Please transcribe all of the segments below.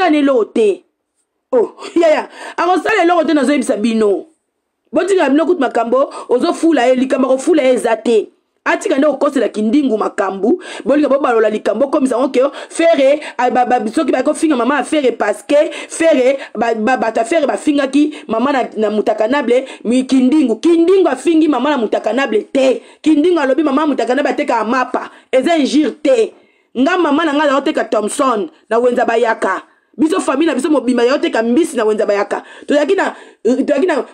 Akosala na eloko te. Oh, yaya, akosala eloko te, nazoyebisa bino. Botikala bino kutu makambo ozofula ye, likambo akofula ye eza te. Atika nde kokosela kindingu makambo, bolinga bobalola likambo okomisa yango ke Ferre soki bayaki kofinga mama ya Ferre parce que Ferre bato ya Ferre bafingaki mama na mutakanable kindingu. Kindingu afingi mama na mutakanable te. Kindingu alobi mama ya mutakanable atekaka mapa, eza injure te. Nga mama na nga azala koteka Thomson na wenza bayaka. Biso famille na biso mobimba ya oteka mbisi na wenza bayaka. Tozalaki na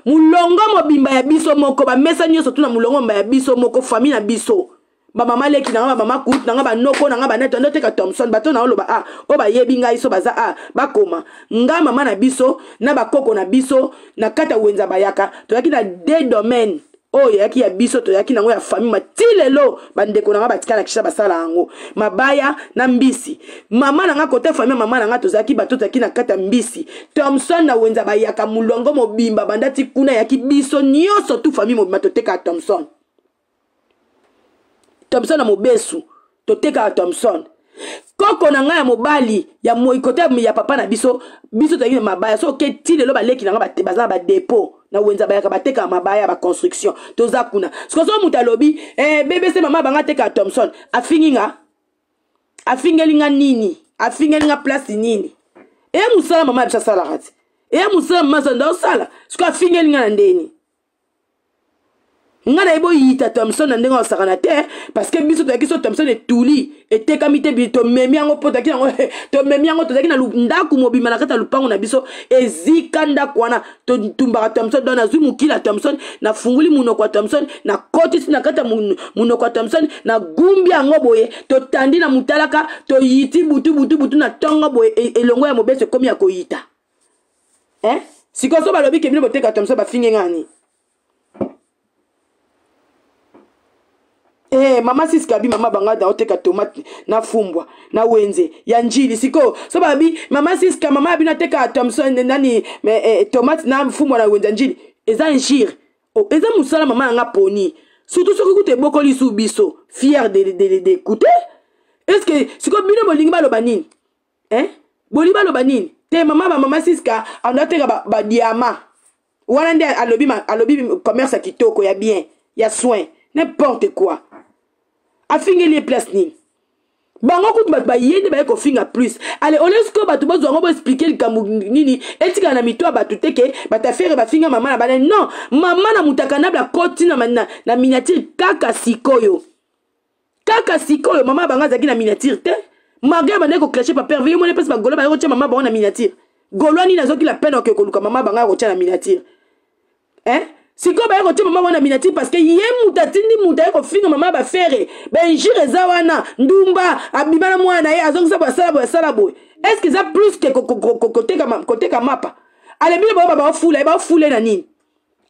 mulongo mobimba ya biso moko, ba mesa nyonso tu na mulongo mobimba ya biso moko, famille na biso. Ba mama leki na nga, ba mama kutu na nga, ba noko na nga, ba neto ndo teka Thomson, bato na oloba ah, o bayebi ngai so baza ah, bakoma. Nga mama na biso na ba koko na biso na kata wenza bayaka, tozalaki na deux domaines. Oyo eyaki ya biso, toyaki nango ya famille, ma ti lelo bandeko na nga batikala na Kinshasa basala yango mabaya na mbisi. Mama na nga kote famille mama na nga tozalaki bato tozalaki na kati ya mbisi Thomson na wenza bayaka mulongo mobimba banda ti kuna yaki biso nyonso tu famille mobimba totekaka Thomson. Thomson na mobesu totekaka Thomson. Koko na ngai ya mobali ya moi kote ya papa na biso, biso tozalaki na mabaya. So oke ti lelo baleki na ngai baza na badepot na wenza bayaka batekaka mabaya ya baconstruction, toza kuna. Sikoyo so moto alobi BBC mama banga atekaka Thomson, afingi nga, afingeli nga nini, afingeli nga place nini? Eya mosala mama ya biso asalaka ti, eya mosala mama azanda osala. Sikoyo afingeli nga na ndeni? Nga nayebi oyita Thomson na ndenge osakana te, parce que biso toyaki so Thomson etuli etekami te, tomemi yango mpo toyaki yango, tomemi yango, tozalaki na ndako mobimba na kati ya lupango na biso, ezika ndako wana totumbaka Thomson. Donc nazwi mokili ya Thomson, nafunguli monoko ya Thomson, nakotisi na kati ya monoko ya Thomson, nagumbi yango boye, totandi na motalaka, toyiti butu butu butu na ntongo boye, elongo ya mobeso ekomi ya koyita. Hein? Sikoyo so balobi ke bino boteka Thomson, bafingi nga nini? Mama Siska bi mama banga da oteka tomate na fumbwa na wenze ya njili. Sikoyo so babi mama Siska mama bino ateka Thomson nani mais tomate na fumbwa na wenze ya njili eza injure. Oh, eza musala mama yanga poni. Surtout soki kutu ebokoli su biso fier de de de d'écouter. Est-ce que sikoyo bino bolingi baloba nini? Hein? Bolingi baloba nini? Te mama ba mama Siska ando ateka ba diamant. Wana nde alobi commerce ya kitoko ya bien ya soin, n'importe quoi. Afingeli ye place nini? Bango kutu bato baye nde baye kofinga plus. Ale ole sikoyo bato bozwa yango boexplike likambo nini etikala na mito ya bato te ke bato afere bafinga mama na bana. Non, mama na mutakanable akoti na miniature kaka sikoyo. Kaka sikoyo mama bango azalaki na miniature te. Malgré abandaki koclashe pa père, yo moni mpesi bagolo baye kotia mama bango na miniature. Golo nini azoki la peine oke koluka mama bango ya kotia na miniature? Hein? Sikoyo baye kotia mama wana miniature parce que ye moto atindi moto aye kofinga mama ba Ferre. Ba injure eza wana, ndumba abima na mwana na ye azongisa boye asala boye asala boye. Est-ce que eza plus que koteka mapa? Ale bino baoba baofula ye, baofula ye na nini?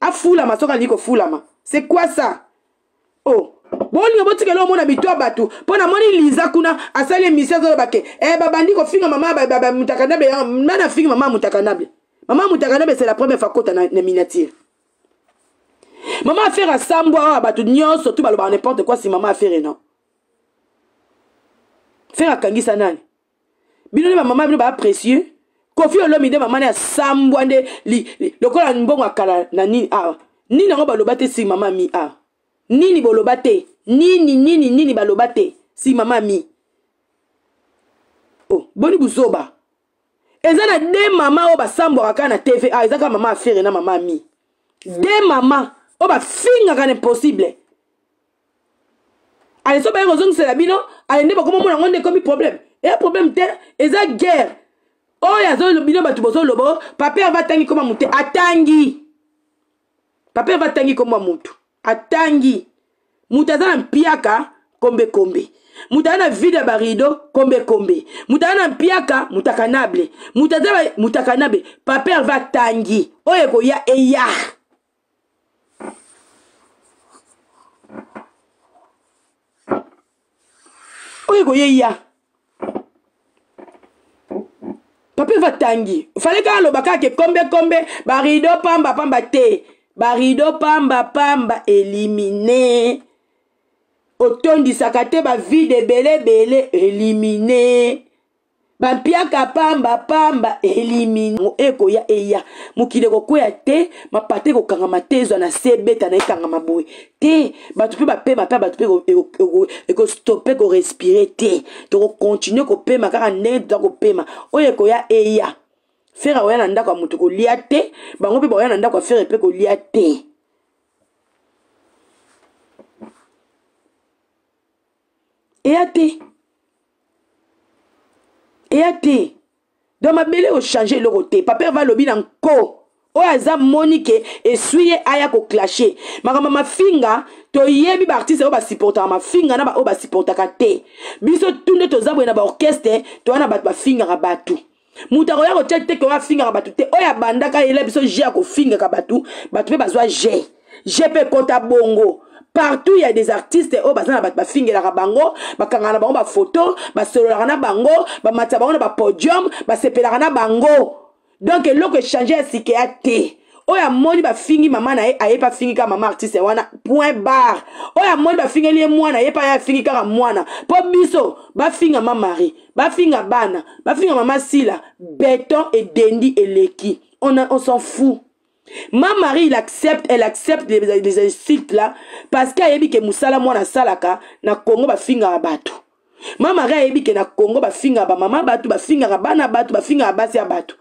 Afulama soki alingi kofulama. C'est quoi ça? Oh, bolingo botikela omona mito ya bato mpo namoni Liza kuna asali émission azoloba ke babandi kofinga mama mutakanable. Nani afingi mama mutakanable? Mama mutakanable c'est la première fois kota na miniature. Mama affaire asambwa awa bato nyonso tu balobaka n'importe quoi si mama affaire non. Ferre akangisa nani? Bino nde bamama bino baa précieux. Koffi Olomide mama ne asambwa nde lokola mbongo ya kala na nini awa. Nini yango baloba te si mama mi awa? Nini boloba te? Nini nini nini baloba te si mama mi? Oh, boni buzoba. Eza na deux mama oyo basambwaka kaka na TV awa, eza kaka mama Ferre na mama mi. Deux mama oyo bafingaka na impossible. Ale so baye kozongisela bino, ale nde bakomomona yango nde ekomi problème. Eya problème te, eza guerre. Oyo azoloba bino bato bozoloba, papa Herve atangi koma motu te, atangi. Papa Herve atangi koma motu, atangi. Motu aza na mpiaka kombe kombe. Motu aza na vide ya barido kombe kombe. Motu aza na mpiaka mutakanable. Motu aza mutakanable. Papa Herve atangi. Oyo ekoya eya. Oyo ekoyeya papa eva tangi fale kaka aloba kaka ke kombe kombe barido pamba pamba te, barido pamba pamba elimine, otondisaka te bavide ebele ebele elimine. Bampiaka pamba pamba elimine ekoya eya mokili ekokwea te mapata ekokangama te ezwa na se ebeta na ekangama boye te bato mpe bapema mpe bato mpe ekostope korespire te tokokontinue kopema kaka ndenge toza kopema oyo ekoya eya fere akoya na ndako ya moto kolia te bango mpe bakoya na ndako ya fere mpe kolia te. Eya te, eya te. Donc mabele ochange eloko te. Papa Herve alobi na nko oyo aza moni ke eswi ye aya koclashe makambo ya mafinga. Toyebi baartiste oyo basupportaka mafinga na baoyo basupportaka te. Biso tu nde toza boye na baorchestre, toya na bato bafingaka bato. Moto akoya kotia te ke oyo afingaka bato te. Oyo abandaka yela biso je ya kofingaka bato, bato mpe bazwa je je mpe ekota bongo. Partout il y a des artistes oyo baza na bato bafingelaka bango, bakangaka na bango bafoto, basololaka na bango, bamatisa bango na bapodium, basepelaka na bango. Donc eloko echange ya sika ya te. Oyo amoni bafingi mama na ye, aye mpe afingi kaka mama artiste wana, point barre. Oyo amoni bafingeli ye mwana, ye mpe aye afingi kaka mwana. Mpo biso bafinga ma Marie, bafinga bana, bafinga mama Sila, beton edendi eleki, on s'en fout. Ma Marie, il accepte, elle accepte les insultes là parce que ayebi ke musala mwana asalaka na Congo bafingaka bato. Ma Marie ayebi ke na Congo bafingaka ba mama bato, bafingaka bana bato, bafingaka basi ya bato.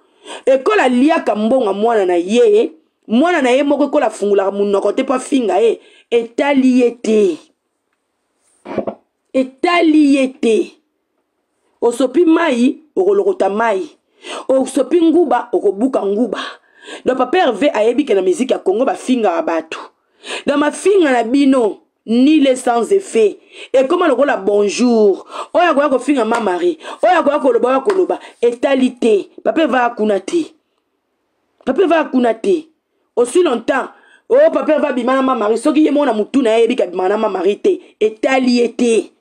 Ekola aliaka mbongo mwana na ye, mwana na ye moko ekola afungulaka munoko te po afinga ye, etali ye te. Etali ye te. Osopi mai, okolokota mai. Osopi nguba, okobuka nguba. Donc Papa Hervé ayebi ke na musique ya Congo bafingaka bato. Donc mafinga na bino nul et sans effet. Ekoma lokola bonjour. Oyo akoya kofinga ma Marie, oyo akoya koloba, oyo akoloba, etali te. Papa Hervé akuna te. Papa Hervé akuna te. Aussi longtemps oh papa Hervé abima na ma Marie, soki ye moko na mutu na ye ayebi ke abimaka na ma Marie te, etali ye te.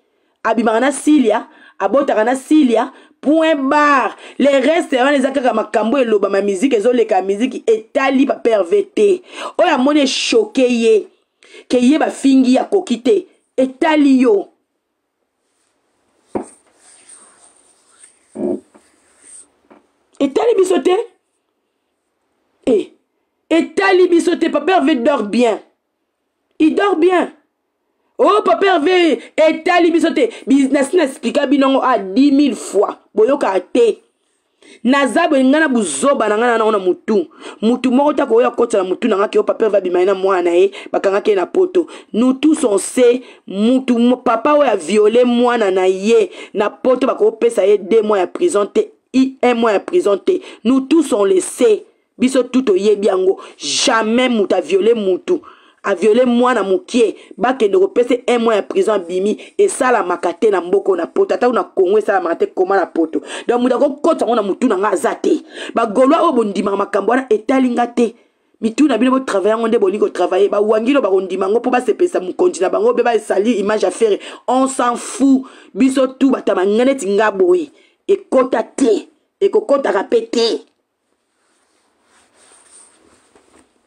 Abimaka na Cilia, abotaka na Cilia, point barre. Le reste wana eza kaka makambo elobama, musique ezoleka, musique etali papa Hervé te. Oyo amoni echoke ye ke ye bafingi ye akoki te, etali yo. Etali biso te. Etali biso te. Papa Hervé dort bien. Il dort bien. Oh Papa Hervé, etali biso te. Nasi na explika bino yango a 10 000 fois. Boyoka te. Naza boye nga na buzoba na nga na na mutu. Mutu moko ta koya kotsa na mutu na nga ke Papa Hervé abima na mwana na ye, bakangaki ye na poto. Nous tous on sait mutu papa oyo a violé mwana na ye na poto bakopesa ye 2 mois ya prison te, 1 mois ya prison te. Nous tous on le sait. Biso tout toyebi yango. Jamais mutu a violé mutu, a violé mwana mokie, bakende kopesa 1 mois ya prison abimi, esalamaka te na mboko na poto, ata na Congo esalamaka te koma na poto. Donc mutu akokotisa yango na mutu na nga aza te. Ba Gaulois oyo bondimaka makambo wana etali nga te. Mitu na bino bo travailler yango nde bolingi ko travailler. Ba wangilo bakondima yango mpo basepelisa mokonzi na bango, mpe basali image ya Ferre. On s'en fout. Biso tout batama nga neti nga boye. Ekota te, ekokotaka pe te.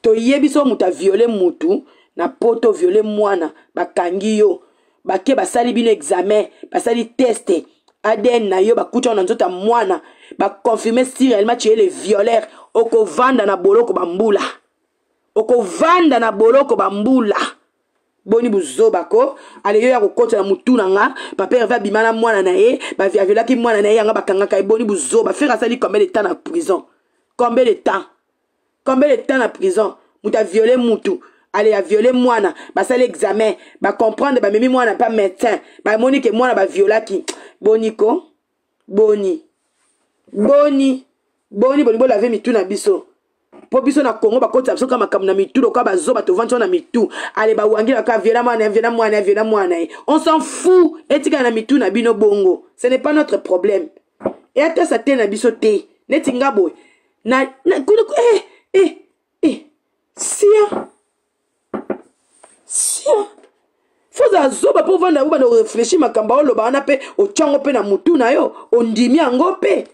Toyebi so moto aviole mutu na poto, viole mwana, bakangi yo, bake basali bino examen, basali test ADN na yo, bakuti yango na nzoto ya mwana, baconfirme si réellement tu es le violeur, okovanda na boloko bambula, okovanda na boloko bambula. Boni buzoba ko ale yo ya kokota na mutu na nga. Papa Hervé abima na mwana na ye, baviolaki mwana na ye, yanga bakangaka ye. Boni buzoba. Ferre asali combien de temps na prison? Combien de temps? Combien de temps na prison? Mutu a violé mutu, ale a violé mwana, basali examen, ba comprendre, bamemi mwana pa médecin, bamoni ke mwana baviolaki. Boni ko? Boni. Boni. Boni boni bolave mitu na biso. Po biso na Congo bakotisa biso kaka makambo na mitu lokola bazoba tovandi na mitu. Ale bawangi baka viola mwana, viola mwana, viola mwana ye. On s'en fout, etikala na mitu na bino bongo. Ce n'est pas notre problème. E atasa te na biso te. Neti nga boye. Na, na kuna eh eh eh sia. Sia. Foza zoba po vanda obanda réfléchir makambo oloba wana pe otyango pe na mutu na yo, ondimi yango pe.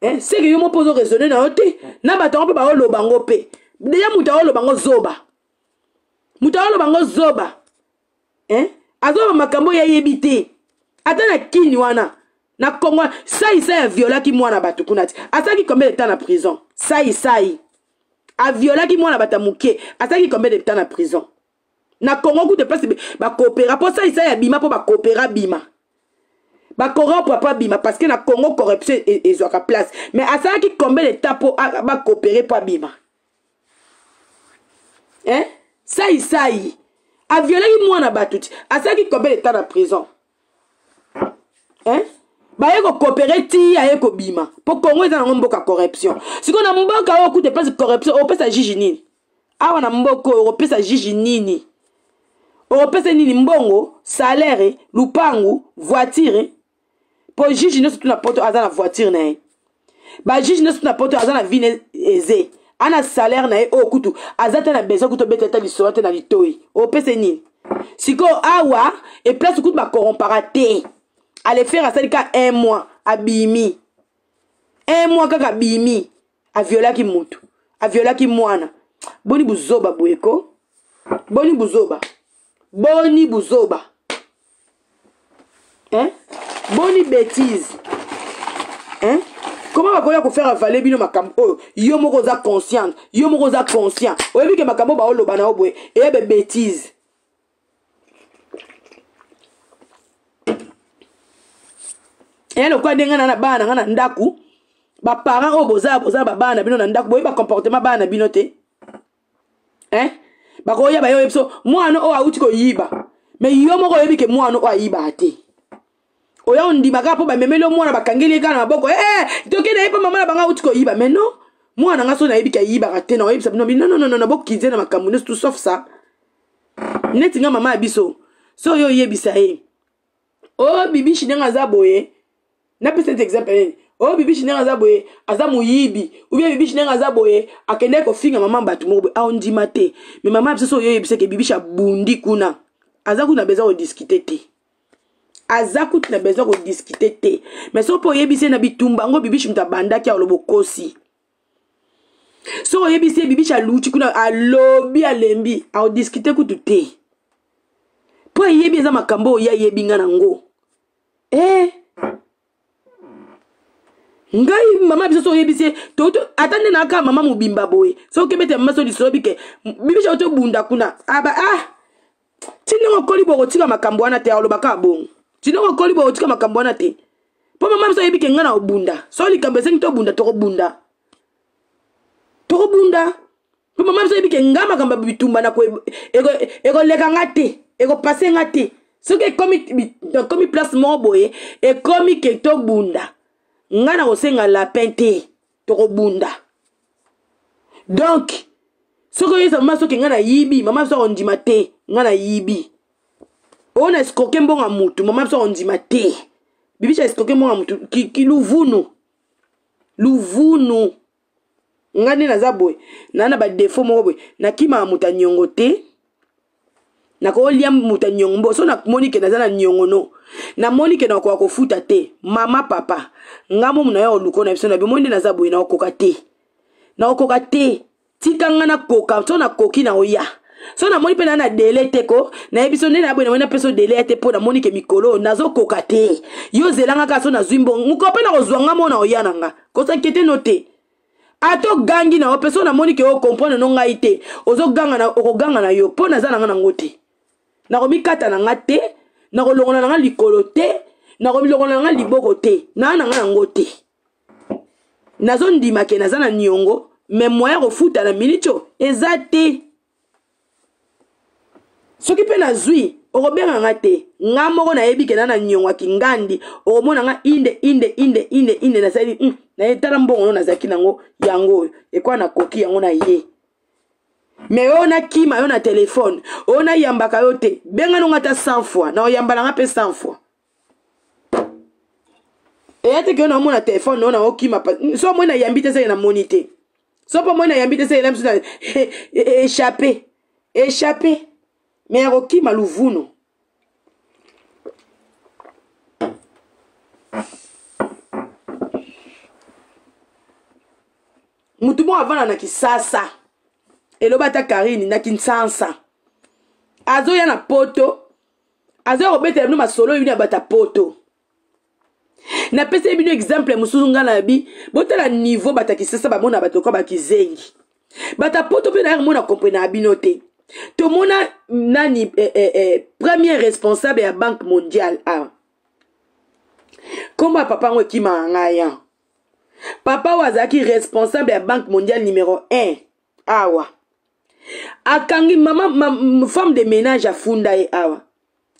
Seke yo moko ozo raisonner na yo te, na bato yango mpe baoloba yango mpe deja moto aoloba yango zoba, moto aoloba yango zoba, azoloba makambo oyo ayebi te. Ata na kini wana. Na Congo, Sai Sai aviolaki mwana bato kuna ti. Asalaki combien de temps na prison? Sai Sai aviolaki mwana bato ya moke, asalaki combien de temps na prison? Na Congo kutu place bakopera mpo Sai Sai abima mpo bakopera bima. Bacorrompre mpo abima parce que na Congo corruption e, ezwaka place. Mais asalaki combien de temps mpo bakopere mpo abima? Hein? Sai Sai aviolaki mwana bato ti asalaki combien de temps na prison? Hein? Baye kokopere ti aye kobima mpo Congo eza nango mboka corruption. Sikoyo na mboka oyo kutu epesi corruption, opesa juge nini? Awa na mboka oyo okopesa juge nini? Okopesa nini? Mbongo, salaire, lupangu, voiture? Mpo juge nyonso tuna poto aza na voiture na ye, bajuge nyonso tuna poto aza na vie eze ana salaire na ye oyo kutu aza te na besoin kutu obeta ata lisolo te na litoi. Opesa nini sikoyo awa? Eplace kutu bakorompaka te. Alefere asali ka un mois abimi, un mois kaka abimi, aviolaki mutu, aviolaki mwana. Boni buzoba boye ko, boni buzoba, boni buzoba, hein? Boni bêtise, hein? Comment bakoya kofaire avaler bino makambo oyo? Yo moko oza consciente, yo moko oza conscient, oyebi ke makambo baoloba na yo boye eyebe bêtise. Eya lokola ndenge na bana na nga na ndako, baparent oyo boza boza babana na bino na ndako, boyeba comportement bana na bino te, hein? Bakoya bayo biso mwana oyo awuti koyiba, me yo moko oyebi ke mwana oyo ayibaka te. Oya ondima kaka mpo bamemeli yo mwana, bakangeli ye kaka na maboko, eh, toke na ye mpo mama na bango awuti koyiba. Mais non, mwana nga so nayebi ke ayibaka te, na oyebisa bino non, non, non, non, bokize na makambo nyonso tout sauf ça. Neti nga mama ya biso, so oyo oyebisa ye oyo bibishi ndenge aza boye, napesa neti exemple nini, oyo bibishi ndenge aza boye aza moyibi, ou bien bibishi ndenge aza boye akendeki kofinga mama bato moko boye, aondima te. Mais mama ya biso so oyo oyebisa ke bibishi abundi kuna, aza kuna besoin kodiskute te, aza kutu na besoin kodiskute te. Mais soki mpo oyebisi ye na bitumba yango bibishi moto abandaki, aloba okosi. Soki oyebisi ye bibishi aluti kuna, alobi alembi, aodiskute kutu te mpo eyebi eza makambo oyo ye ayebi nga nango. Eh, ngai mama biso so oyebisi ye, ata nde naka mama mobimba boye, soki okebete mama so lisolo bike bibishi auti obunda kuna, aba ah, ti ndenge okoli boye kotika makambo wana te, alobaka bongo, ti ndenge okoli boye kotika makambo wana te, mpo mama biso ayebi ke ngai na obunda. So likambo esengi tobunda, tokobunda, tokobunda, mpo mama biso ayebi ke ngai makambo ya bitumba na ekoleka nga te, ekopase nga te. Soki ekomi place moko boye, ekomi ke tobunda, ngai na kosenga lapin te, tokobunda. Donc soki oyebisa mama soki ngai nayibi, mama biso akondima te ngai nayibi. Oyo na escroke mbongo ya mutu, mama biso akondima te bibisa escroke mbongo ya mutu. Kiluvunu luvunu. Ngai nde naza boye, naa na badefo moko boye, nakimaka moto ya niongo te, nakolia moto ya niongo mbo. So namoni ke naza na niongo, no namoni ke nakoka kofuta te, mama papa nga momu na yo oluko na biso na bimoni nde naza boye, nakokoka te, nakokoka te, tika nga nakoka. So nakoki na oya, so namoni mpe naa na dele te ko nayebi so nde na boye, namoni napesa dele ya te mpo namoni ke mikolo nazokoka te, yo zelanga kaka. So nazwi mbongo mokolo mpe nakozwa nga mo na oya na nga, kosankete no te. Ata ogangi na yo mpe so namoni ke okomprendre no ngai te, ozoganga na okoganga na yo mpo naza na nga nango te, nakomikata na nga te, nakolongola na nga likolo te, nakomilongola na nga liboko te, naa na nga nango te. Nazondima ke naza na niongo, me moyen ya kofuta na miniti oyo eza te. Soki mpe nazwi, okobenga nga te, nga moko nayebi ke na na niongo ya kingandi, okomona nga inde inde inde inde inde, nasali naye tala mbongo no nazalaki nango yango oyo ekwa nakoki yango na ye. Me oyo nakima yo na telefone, oyo nayambaka yo te, benga nonga ata 100 fois, na oyamba nanga mpe 100 fois. Eya te ke yo naomona telefone oyo naokima, so omoi nayambi te, seke namoni te, so mpo omoi nayambi te, seke na biso na échappé échappé. Me ya kokima luvunu. Mutu moko avanda na Kisasa, eloba ata Karine na Kinsansa, azoya na poto, azoya kobetela bino masolo oyo bino ya bata poto. Napesaki bino exemple mosusu, ngai nayebi, botala niveau bato ya Kisasa bamona bato lokola bakizengi. Bato ya Poto mpe nayaka mona comprena ya bino te. Tomona nani premier responsable ya Banque mondiale awa, nkombo ya papa yango ekimaka ngai ya papa oyo azalaki responsable ya Banque mondiale numéro 1 awa. Akangi mama ma, femme de ménage, afunda ye awa.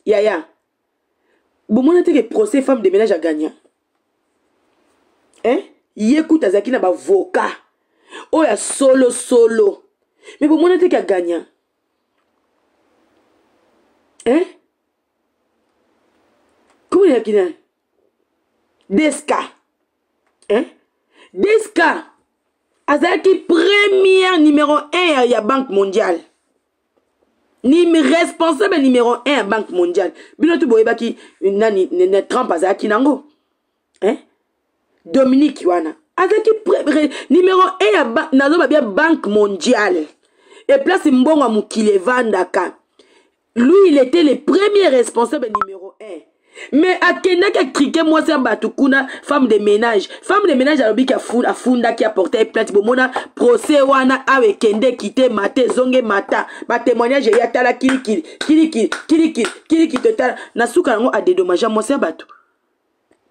Yaya, bomona te ke procès femme de ménage agagna, hein? Ye kuta azalaki na bavoka oyo ya solo solo, mais bomona te ke agagna, hein? Comment eyaki nani Deska, hein? Deska azalaki première numéro 1 ya Banque mondiale, ni responsable numéro 1 ya Banque mondiale. Bino tu boyebaki nani na Trump azalaki nango, hein? Dominique wana azalaki numéro 1 ya, nazoba bia, Banque mondiale e place mbongo ya mokili evandaka. Lui, il était le premier responsable numéro 1, mais akendaki atrike mwasi ya bato kuna, femme de ménage. Femme de ménage alobiki afundaki, aporte plainte. Bomona procès wana awa ekende, ekite, mata, ezonge, mata, batémoignage eya, tala kilikili, kilikili, kilikili, kilikili, totala na suka yango adédommage mwasi ya bato.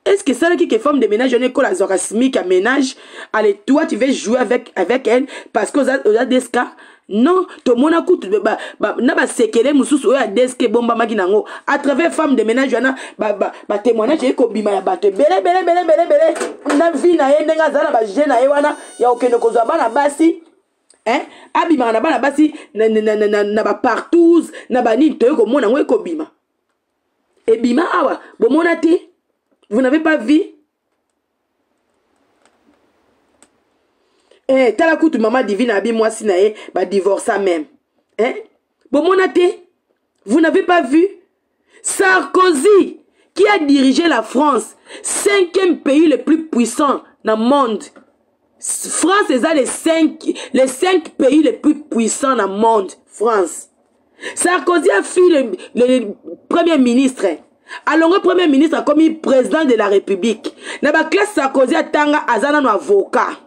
Est ce que esalaki ke femme de ménage wana ekola azwaka SMIC ya ménage? Allez, toi, tu veux jouer avec elle parce que oza Deska? Non. Tomona kutu na basekele mosusu oyo ya Deska ebombamaki nango à travers femme de ménage wana. Batémoignage eye kobima ya bato ebele ebele ebele ebele ebele na vie na ye, ndenge aza na baje na ye wana ya kokende kozwa bana basi, hein? Abimaka na bana basi na bapartouze na banini. Toye komona yango ekobima, ebima awa. Bomona te? Vous n'avez pas vu? Tala kutu mama Divine abi mwasi na ye badivorça même, eh? Bomona te? Vous n'avez pas vu Sarkozy qui a dirigé la France, cinquième pays le plus puissant dans le monde? France eza les cinq pays les plus puissants dans le monde, France. Sarkozy a fui le premier ministre, alongwe premier ministre, akomi président de la République. Na baclasse Sarkozy atanga, aza nano avocat,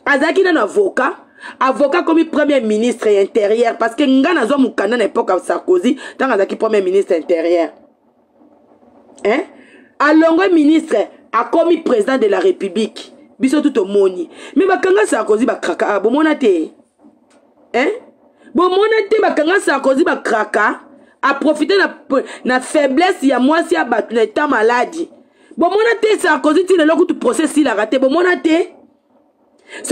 azalaki nano avocat. Avocat akomi premier ministre intérieur, parce que nga nazwa mokanda na époque ya Sarkozy, ntango azalaki premier ministre intérieur, hein? Alongwe ministre, akomi président de la République. Biso tu tomoni, mais bakanga Sarkozy, bakraka. Ah, bomona te, hein? Bomona te? Bakanga Sarkozy, bakraka, aprofite na faiblesse ya mwasi ya bato na état maladie. Bomona te? Sarkozy ti lelo kutu procès esilaka te. Bomona te? So